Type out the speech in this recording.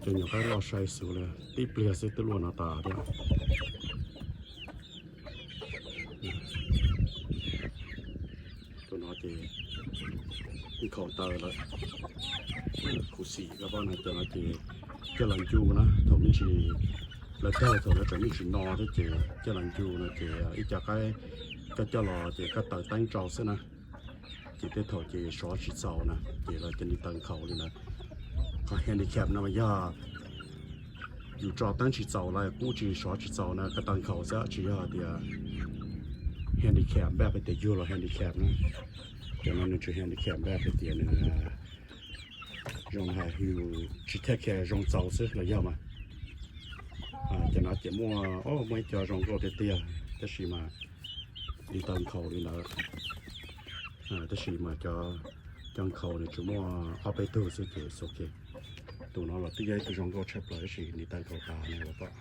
Nyuam qab loj sai xwb li, tib pliag xwb twb luaj no tas thiab. Tus no ces nkhaus taw lawm. Khuv xim koj pab no, cov no ces coj los ncu na, thaum me ntsis lawv tag thaum lawv tseem me ntsis no thiab ces coj los ncu no ces ib co qaib koj coj los ces koj taws teeb rau xwb na, ces tej thaum ces sov tsis txaus na ces lawv cov ni taw nkhaus li ntawd. Qhov handicap no mas yog yus tso teeb tsis txaus los qub tsis sov tsis txaus na, koj taw nkhaus xwb tsis yog tias handicap npaj hais tias yug los handicap na. Cov no nws tsis handicap npaj hais tias nws zoo hais yus tsis take care zoo txaus xwb los yog mas. Cov no ces muaj, muaj ib co zoo nkauj tiag tiag tab sis mas li taw nkhaus li ntawd. Tab sis mas cov nkhaus nws tsuas muaj ob peb tug xwb ces ok. Tus no los twb yog ib tug zoo nkauj tshaj plaws tab sis li taw nkhaus tas no los pom.